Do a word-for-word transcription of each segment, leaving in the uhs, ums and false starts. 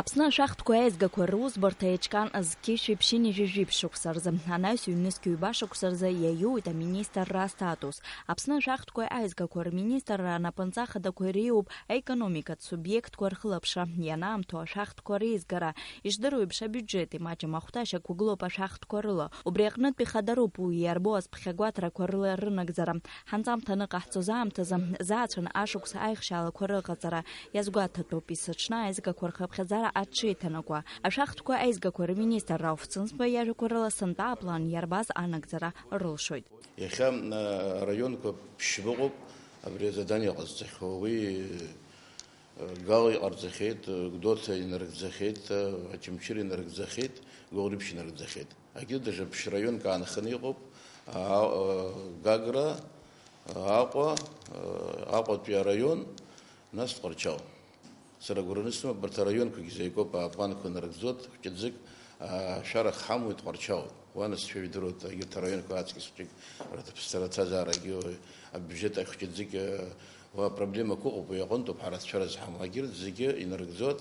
Аԥсны ашәахтәқәа аизгақәа русбарҭа еиҿкаан зқьышәи ԥшьынҩажәи жәиԥшь шықәса рзы, анаҩс ҩнызқь ҩба шықәса рзы иаиуит аминистрра астатус. Аԥсны ашәахтәқәа аизгақәа рминистрра анапынҵа хадақәа иреиуоуп аекономикатә субиектқәа рхылаԥшра, ианаамҭоу ашәахтәқәа реизгара. Ишдыру еиԥш, абиуџьети маҷым ахәҭа шьақәгылоуп ашәахтәқәа рыла. Убри аҟнытә ихадароуп уи иарбоу азԥхьагәаҭарақәа рыла рынагӡара. Ҳанҵамҭа аныҟаҳҵоз аамҭазы, заацәан ашықәс аихшьаалақәа рыҟаҵара. Иазгәаҭатәуп, есыҽны аизгақәа рхыԥхьаӡара аҽеиҭанакуа. Ашәахтәқәа аизгақәа рминистр Рауф Цымзба иажәақәа рыла, сынтәа аплан иарбаз анагӡара рылшоит. Иахьа, а, араионқәа ԥшьба ыҟоуп, абри азадание ҟазҵахьоу. Уи, а, Гал иҟарҵахьеит, а, Гәдоуҭа инарыгӡахьеит, а, Очамчыра инарыгӡахьеит, Гәылрыԥшь инарыгӡахьеит. Егьырҭ даже ԥшь-раионк аанханы иҟоуп, а, а, Гагра, а, Аҟәа, а, Аҟәатәи араион, нас Тҟәарчал. Сара агәра анысымоуп, абарҭ араионқәагьы зегь акоуп, апланқәа нарыгӡоит, хәҷыӡык, а, шәарах ҳамоуит Тҟәарчал. Уа нас шәа ижәдыруеит, егьырҭ араионқәа аҵкьыс хәҷык рыҭаԥсҭара ацазаарагьы, абиуџьет ахь хәҷыӡык, а, уа проблемақәа ыҟоуп, уи аҟынтәоуп ҳара ацәшәара зҳамоу. Егьырҭ зегьы инарыгӡоит,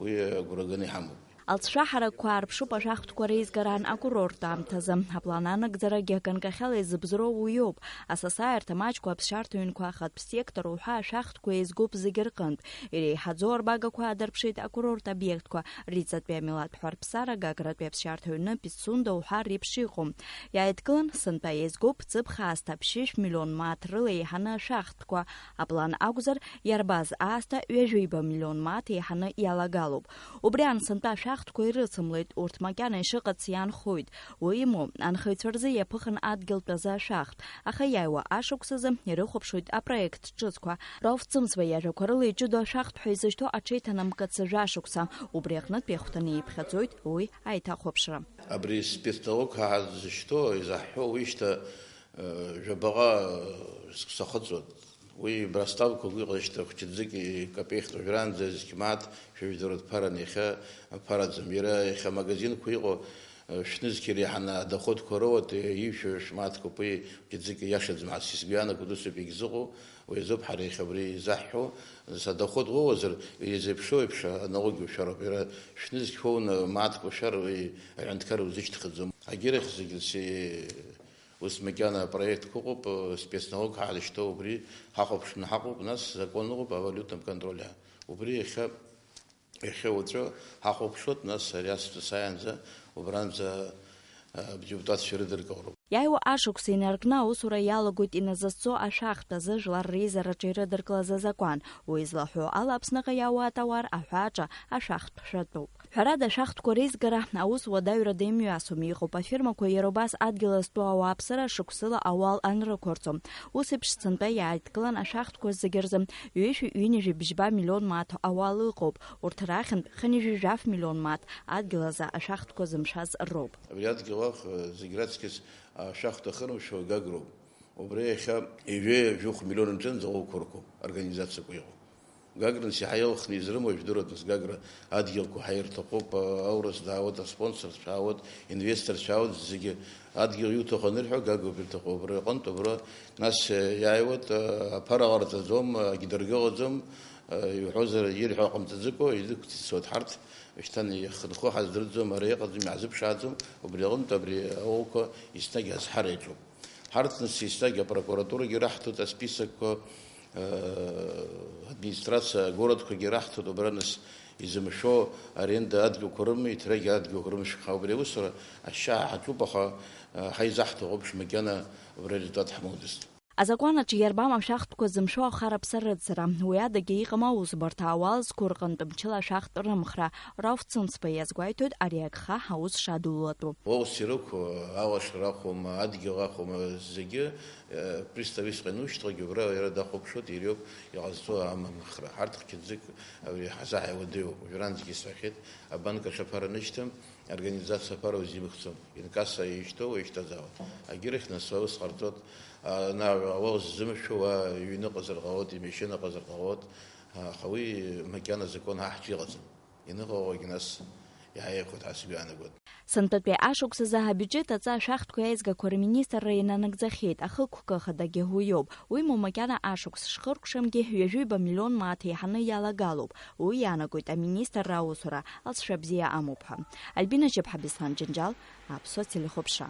уи агәра ганы иҳамоуп. Алҵшәа ҳаракқәа аарԥшуп ашәахтәқәа реизгараан акурорттә аамҭазы. Аплан анагӡарагьы аканкахьала изыбзоуроу уиоуп. Асасааирҭа маҷқәа аԥсшьарҭа ҩнқәа ахатә сектор уҳәа ашәахтәқәа еизгоуп зегьы рҟынтә. Иреиҳаӡоу арбагақәа аадырԥшит акурорттә обиектқәа, Риҵатәи амилаҭ ҳәарԥсара, Гагратәи аԥсшьарҭа ҩны, Пицунда уҳәа реиԥш иҟоу. Иааидкылан, сынтәа еизгоуп ҵыԥх аасҭа ԥшьышә миллион мааҭ рыла еиҳаны ашәахтәқәа. Аплан акәзар, иарбаз аасҭа ҩажәиба миллион мааҭ еиҳаны иалагалоуп. Убри аан сынтәа ашәахтәқәа ирыцымлеит, урҭ макьана ишыҟац иаанхоит. Уи имоу, анхаҩцәа рзы иаԥыхын адгьылтәазы ашәахтә, аха иааиуа ашықәсазы ирыхәаԥшуеит апроект ҿыцқәа. Рауф Цымзба иажәақәа рыла иҷыдоу ашәахтә ҳәа изышьҭоу аҽеиҭанамкыц жәашықәса, убри аҟнытә иахәҭаны иԥхьаӡоит уи аиҭахәаԥшра. Абри спецналог ҳәа ҳазышьҭоу, изаҳҳәо, уи шьҭа, э, жәабаҟа, э, шықәса ахыҵуеит. Уи браставқәак иҟазшьҭа хәҷыӡык икапеихт уажәраанӡа зқьмааҭ шәажәдыру дԥаран, иахьа ԥараӡам. Иара иахьа амагазинқәа иҟоу, э, шәнызқь иреиҳаны адоходқәа роуеит, иҩшәа шәмааҭқәоуп, уи хәҷыӡык ииашаӡам ҳәа сгәы иаанагоит, усоуп иагьзыҟоу, уи азоуп ҳара иахьа абри изаҳҳәо. Нас адоход уоуазар, изеиԥшроу еиԥш аналагьоу ушәароуп. Иара шәнызқь уоуны мааҭк ушәар, уи аҳәынҭқарра узышьҭхьаӡом. Агьырахь зегьы си-, Ус макьана апроектқәа ыҟоуп, э, спецналог ҳаалышьҭоу, убри ҳахәаԥшны ҳаҟоуп, нас закон ыҟоуп о валютном контроле. Убри иахьа, иахьа уаҵәы ҳахәаԥшуеит, нас ари асасааиаанӡа убранӡа, э, адепутатцәа ирыдыркылароуп. Иааиуа ашықәс инаркны аусура иалагоит иназыҵҵо ашәахтә азы жәлар реизараҿы ирыдыркылаз азакәан. Уи злаҳәо ала, Аԥсныҟа иаауа атауар аҳәааҿы ашәахтә шәатәуп. Ҳәарада, ашәахтәқәа реизгара аус уадаҩрада имҩасуам, иҟоуп афирмақәа иара убас адгьыл азтәу ауааԥсыра шықәсыла ауал анрықәырҵо. Ус еиԥш, сынтәа иааидкылан ашәахтәқәа зегьы рзы ҩышәи ҩынҩажәи бжьба миллион мааҭ ауал ыҟоуп. Урҭ рахьынтә хынҩажәи жәаф миллион мааҭ адгьыл азы ашәахтәқәа зымшаз роуп. Абри адгьыл ахь, э, зегь раҵкьыс ашәахтә ахырмшәо Гагроуп. Убри иахьа ҩажәи жәохә миллион рҿынӡа аусқәа рқәуп, организациақәа иҟоуп. Гагра нас иаҳа иалхны изрымоу жәдыруеит, нас Гагра адгьылқәа ҳәа ирҭахуп, аурыс даауеит, аспонсорцәа аауеит, инвесторцәа аауеит, зегьы адгьыл иуҭаху анырҳәо, Гагроуп ирҭаху, убри аҟынтә, убра, нас, э, иааиуеит, э, аԥара ҟарҵаӡом, э, агьдыргы ыҟаӡом, э, иуҳәозар, ирҳәо ҟамҵаӡакәа, идәықәҵыцуеит ҳарҭ, шьҭан ихынҳәуа ҳаздырӡом, ара иҟаӡам, иаҳзыԥшааӡом, убри аҟынтә абри аусқәа еснагь азҳара иаҿуп. Ҳарҭ нас еснагь апрокуратурагьы раҳҭоит асписокқәа, э, администрациа агородқәагьы раҳҭоит, убра нас изымшәо аренда адгьылқәа рымоу, иҭрагь адгьылқәа рымшәха, убри аусура ашьа ҳаҿуп, аха, э, ҳаизаҳҭаху еиԥш макьана убра результат ҳмоуӡацт. Азакәан аҿы иарбам ашәахтәқәа зымшәо ахараԥса рыццара, уи адагьы иҟам аусбарҭа ауал зқәу рҟынтә мчыла ашәахтә рымхра, Рауф Цымцба иазгәеиҭоит ари агха аус шадулатәу. Уа ус ирықәу, алашара ахәома, адгьыл ахәома, зегьы, э, пристав исҟа ианушьҭалак, убра иара дахәаԥшуеит, ириоуп иҟазҵо амамхра. Ҳарҭ хәҷыӡык абри ҳазааиуа дыҩуп, уажәраанӡагьы исҳәахьеит, абанк аҿы аԥара анышьҭам, организациа аԥара узимхӡом, инкасса ишьҭоу уеишьҭазаауеит. Агьырахь нас уа ус ҟарҵоит, а, на, ауал ззымшәо уа иҩны ыҟазар ҟалоит, имашьына ыҟазар ҟалоит, аха уи макьана азакәан ҳаҳҿы иҟаӡам. Ианыҟалалак нас Иааирхәоит ҳәа сгәы иаанагоит. Сынтәатәи ашықәсазы абиуџьет аҵа ашәахтәқәа аизгақәа рминистрра инанагӡахьеит, ахықәкы ахадагьы уи иоуп. Уимоу, макьана ашықәс шхыркәшамгьы ҩажәиба миллион мааҭ еиҳаны иалагалоуп. Уи иаанагоит аминистрра аусура алҵшәа бзиа амоуп ҳәа. Альбина Џьаԥҳа, Беслан Џьанџьал, Аԥсуа телехәаԥшра.